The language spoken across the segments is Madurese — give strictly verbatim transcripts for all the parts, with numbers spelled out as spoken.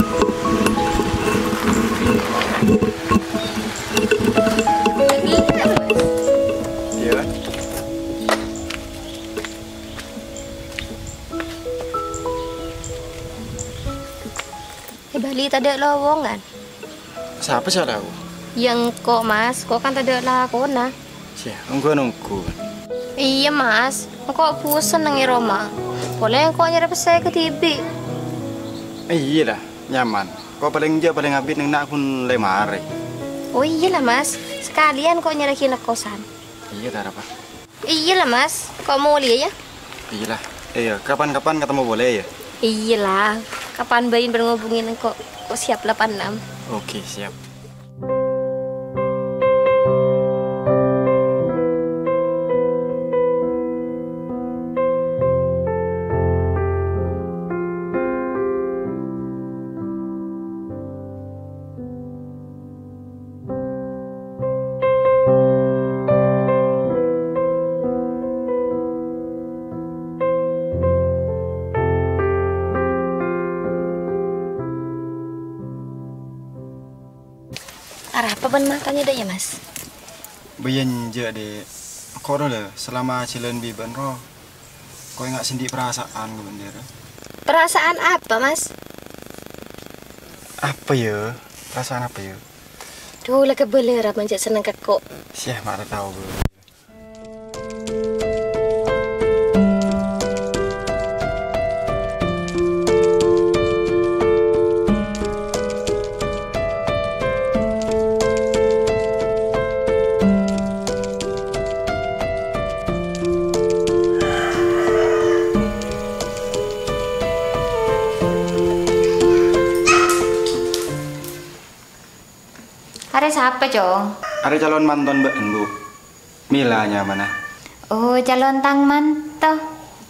Iya. È bâli tadâ' lowongan. Sapa sè tao? Yâ engko', Mas, ko' kan tadâ' lakona. Yâ, ongghu-ongghu. Iyâ, Mas, engko' bosen neng è roma. Polè engko' nyarè pèssè kadhibi'. Iyâ la, nyaman. Ko' palèng jâ' palèng abit neng na' ghun lè marè. Oh iyâ la, Mas, sakalèyan ko' nyarè ghina kosan. Iyâ, ta' arapa. Iyâ la, Mas. Ko' molèya, yâ? Iyâ la. Iyâ, kapan-kapan ketemu polè, yâ? Iyâ la. Kapan bâi bân ngobungin engko', ko' siap lapan enam. Oke, siap. Arapa bân matanya dâ' iyâ, Mas? Bâjâ enjâ', Dhi'. Ko' rowa la, salama ajhâlân bi' bâ'na rowa. Ko' enga' sè andi' parasaan ka bâ'na, Dhi'. Parasaan apa, Mas? Apa, yâ? Parasaan apa, yâ? Dhu, la kabâlâ ra manjâ senneng ka ko'. Syah, ma' ta' tao, Bu. Arè sapa, Cong? Arè calon manton bâ'na, Bu. Mila nyamana. Oh, calon tang manto.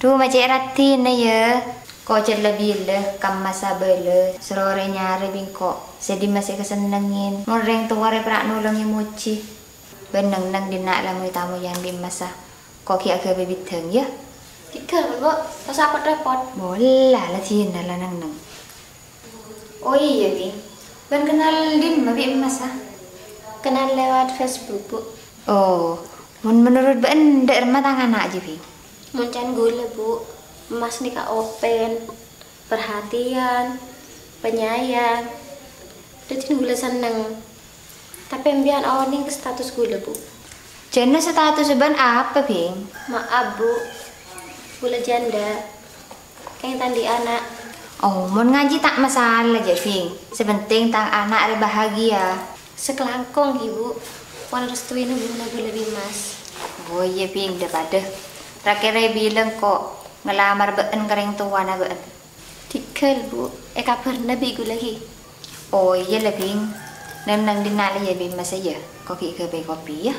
Dhu, ma' cè' raddhinna, yâ. Ko' jâ' la bilâ, kamma sabâlâ, soro rè nyarè bi' engko'. Sè dimma sè èkasennengngin. Mon rèng towa rè pèra' nolongè mojhi. Bân neng-enneng dinna' la moy-tamoyan bi' emmassa. Ko' ghi' aghâbây bidhâng, yâ. Tiga, Bu. Pas apa repot? Mola, la dinna la neng-enneng. Oh iyâ, Bhing. Bân kennal dimma bi' emmassa? Kennal lewat Facebook, Bu. Oh, mon menurut bâ'na, dâ' remma tang ana' jiyâ, Bhing? Mon can ghulâ, Bu, emmas nèka open, perhatian, penyayang. Dhâddhi ghulâ senneng. Tapè empèyan onèng ka status ghulâ, Bu. Jhâna status bâ'na apa, Bhing? Maaf, Bu. Ghulâ janda. Kèng ta' andi' ana'. Oh, mon ngajhi ta' masalah jiyâ, Bhing. Sè penting tang ana' rè bahagia. Sakalangkong, ghi, Bu. Pon restuin hubunganna ghulâ bi' emmas. Oh iyâ, Bhing, dâ-padâ. Ra-kèra bilâng ko' ngalamar bâ'na ka rèng towana bâ'na. Tigal, Bu, èkabhârâ bi' ghulâ, ghi. Oh iyâ la, Bhing. Neng-enneng dinna' la, yâ, bi' emmassa, yâ. Ko' ghi' aghâbây kopi, yâ.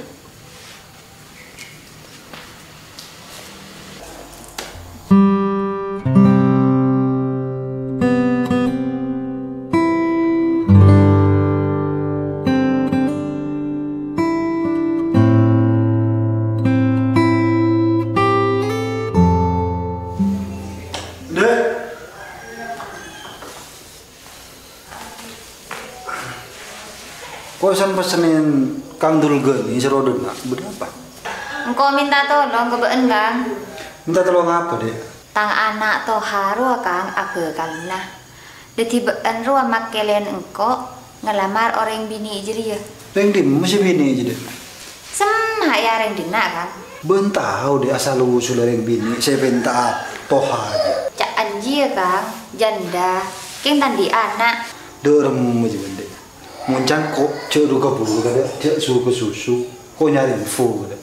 Dek. Ko' san pessennen Kang Dulgani sè rowa dinna', bâdâ apa? Engko' mènta tolong ka bâ'na, Kang. Mènta tolong apa, Dek? Tang ana' Toha rowa, Kang, abhâkalna. Dâddhi bâ'na rowa makkèlèn engko' ngalamar orèng binè' jârèya. Rèng dimma sè binè' jârèya? Semma ya rèng dinna', Kang. Bâ'na tao, Dek, asal usul rèng binè' sè èpènta'a Toha jiyâ. Ca'na jiyâ, Kang, janda, kèng ta' andi' ana'. Dâ' remma jiyâ, Dek. Mon can ko' jhâ' ru-kaburu, Dek, jhâ' su-kasusu, ko' nyarè info, Dek.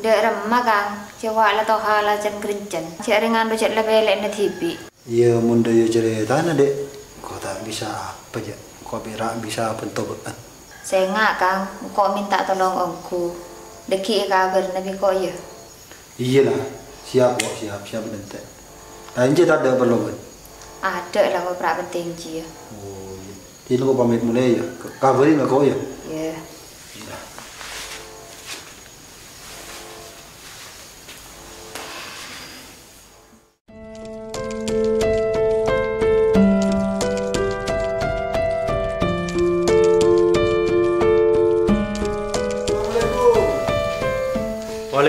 Dâ' remma, Kang, jhâ' wa' la Toha la cen-kèrencèn, jhâ' rèng anu jhâ' la pèlèna dhibi'. Iyâ, mon dâ' iyâ carètana, Dek. Ko' ta' bisa apa, jhâ'. Ko' pèra' bisa bhânto bâ'na. Sènga', Kang. Engko' mènta tolong ongghu. Dâgghi' èkabhârâ bi' ko', yâ. Iyâ, la. Siap, ko', siap. Siap, dântè'. Lanjut, tadâ' parlo, bân? Adâ', la, ko' pèra' pentèng, jiyâ. Oh, iyâ. Dina ko' pamit molè, yâ. Ka-, kabhâri engko', yâ. Iyâ. Iyâ.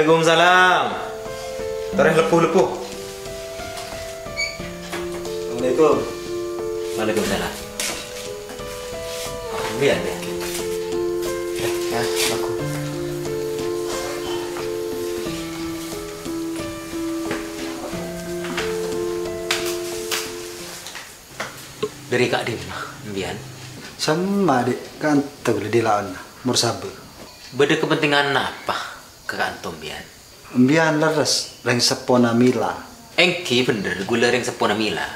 Waalaikumsalam. Torè lebbhu-lebbhu. Assalamualaikum. Waalaikumsalam. Biyan, biyan. Eh, ya, aku. Dhâri ka'dimma, biyan? Samma, Dhi', ka'anto ghulâ dhila'ana, mor sabâ. Bâdâ kapentingan napa ka ka'anto, biyan? Biyan lerres rèng seppona Mila. Èngghi bhendher ghulâ rèng seppona Mila.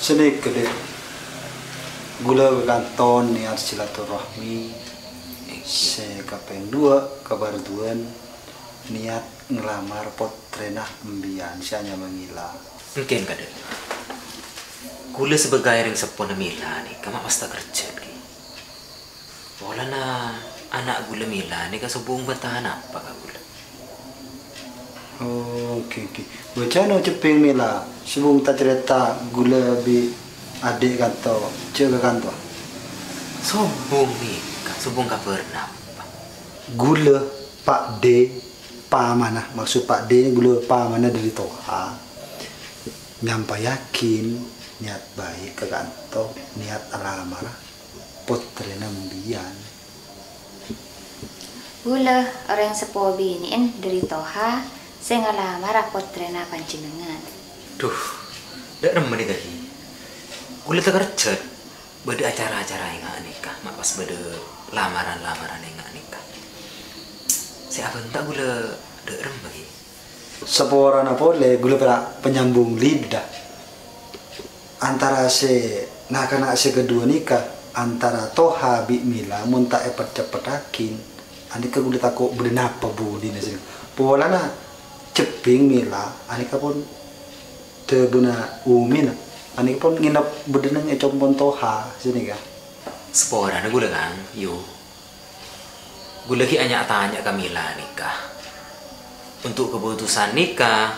Sanèka, Dhi'. Ghulâ ka ka'anto niyat silaturahmi. Èngghi. Sè kapèng duwâ', kabhâr duwân niyat nglamar pottrèna embiyan sè anyama Mila. Èngghi, kadhâng. Ghulâ sabâgâi rèng seppona Mila nèka ma' pas ta' kerjhât, ghi. Polana ana' ghulâ Mila nèka sobung bân ta' napa ka ghulâ. Oh, oke, oke. Bâcana ceppèng Mila, sobung ta' carèta ghulâ bi' adhi' ka'anto, jhâ' ka ka'anto. Sobung nèka, sobung kabhâr napa? Ghulâ Pa' Dè, pamana, maksud Pa' Dè nèka ghulâ pamana dhâri Toha. Nyampayaghi niyat bhâi ka ka'anto, niyat alamara pottrèna embiyan. Ghulâ orèng seppo binè'en dhâri Toha sè ngalamara pottrèna panjhennengngan. Dhu, dâ' remma nèka, ghi. Ghulâ ta' kerjhât. Bâdâ acara-acara enga' nèka, ma' pas bâdâ lamaran-lamaran enga' nèka. Sè abhânta ghulâ dâ' remma, ghi. Saporana polè ghulâ pèra' panyambung lidah. Antara sè na'-kana' sè kaduwâ nèka, antara Toha bi' Mila mon ta' èpet-ceppetaghi, anèka ghulâ tako' bâdâ napa budina sè polana ceppèng Mila, anèka pon dhâbuna Umina, anèka pon ngènep bâdâ neng è compo'na Toha sè nèka. Saporana ghulâ, Kang, yu. Ghulâ ghi' anya'-tanya' ka Mila nèka. Untuk keputusan nèka,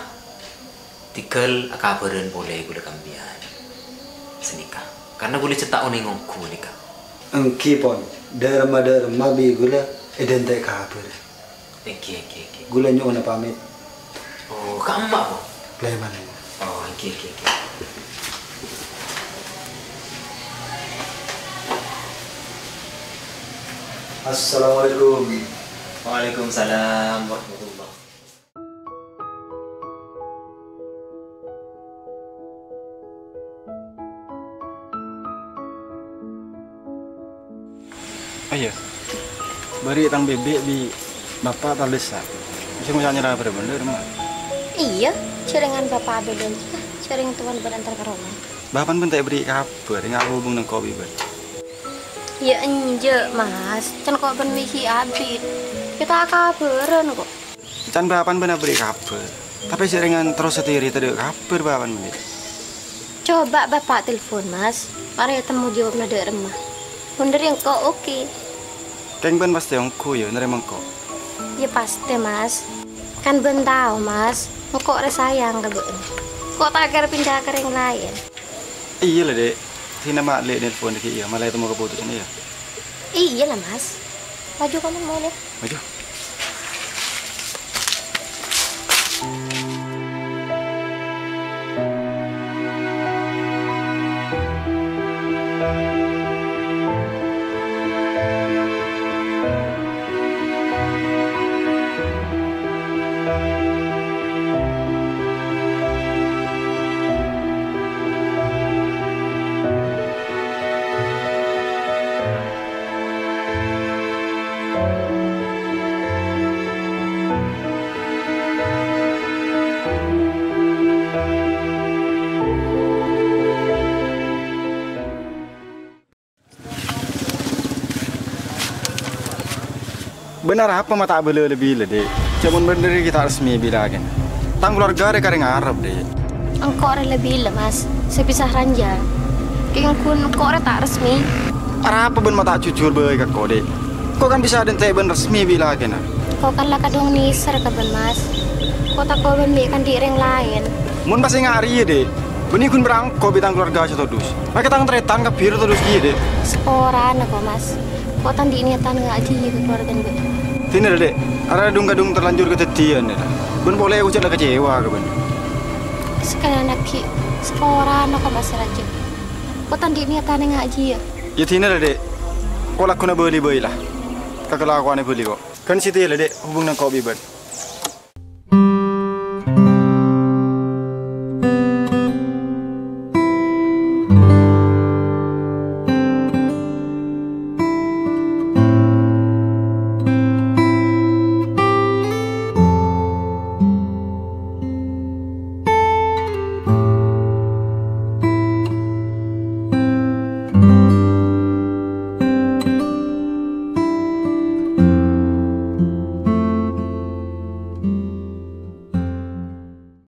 tèghâl akabhârân polè ghulâ ka embiyan. Sanèka. Karna ghulâ cè' ta' onèng ongghu nèka. Èngghi, pon. Dâ' remma-dâ' remma bi' ghulâ èdhânte' kabhâr. Èngghi, èngghi, èngghi. Ghulâ nyo'ona pamèt. Oh, ka emma', Po? Lèman. Oh, èngghi, èngghi, èngghi. Assalamualaikum. Waalaikumsalam warahmatullah. Oh iyâ, bâri' tang bèbè' bi' bapa' ta' lessa. Bisa ngoca' nyèra bhârâmma, Rema? Iyâ, jhârèngan bapa' abâlâ, jhârèng towan bân entar ka roma. Bapa'en bân ta' èberri' kabhâr, enga' hubung neng ko' bi' bân. Iyâ enjâ', Mas. Can ko' bân Wiki abit. Iyâ ta' kabhârân ko'. Can bapa'en bân aberri' kabhâr. Tapè jhârèngan terros satèrè tadâ' kabhâr bapa'en, Mas. Coba bapa' telpon, Mas. Arèya temmo jâwâbbhâ dâ' remma. Mon dâri engko' oke. Kèng bân pastè ongghu, yâ, narèma engko'? Iyâ, pastè, Mas. Kan bân tao, Mas. Engko' rè sayang ka bâ'na. Engko' ta' kèra pinda ka rèng laèn. Iyâ la, Dek. Sèna ma' lè' nelpon dhâggi' iyâ, mala ètemmo kapotosanna iyâ. Iyâ la, Mas. Maju kamu molè. Maju. Bân arapa ma' ta' abâlâ la bilâ, Dek? Jhâ' mon bân dâri ghi' ta' resmi bilâ kèn. Tang kalowarga rè karè ngarep, Dek. Engko' rè la bilâ, Mas, sè bisa ranjhâ. Kèng ghun engko' rè ta' resmi. Arapa bân ma' ta' jujur bhâi ka ko', Dek? Ko' kan bisa adhânte' bân resmi bilâ kèn. Ko' kan la kadhung nèser ka bân, Mas. Ko' tako' bân bi' kandhi' rèng laèn. Mon pas enga' rèya, Dek. Bânnè ghun bârâmma ko' bi' tang kalowarga sè todus. Makè tang tarètan kabbhi rowa todus kèya, Dek. Saporana ko', Mas. Ko' ta' andi' niyatan ngaddhiyâ ka kalowargana bâ'na. Dinala, Dek. Arèya dhung-kadhung terlanjur kadhâddhiyân, la. Bân polè ko' jhâ' la kecewa ka bâ'na. Sakalèyan aghi', saporana ka Mas Rajab. Ko' ta' andi' niyadhâ nèng ngajhi, yâ? Yâ dinala, Dek. Ko' lagguna bâli bhâi, la. Ka kalakowanna bâli ko'. Ghân satèya, la, Dek, hubunganna ko' bi' bâ'na.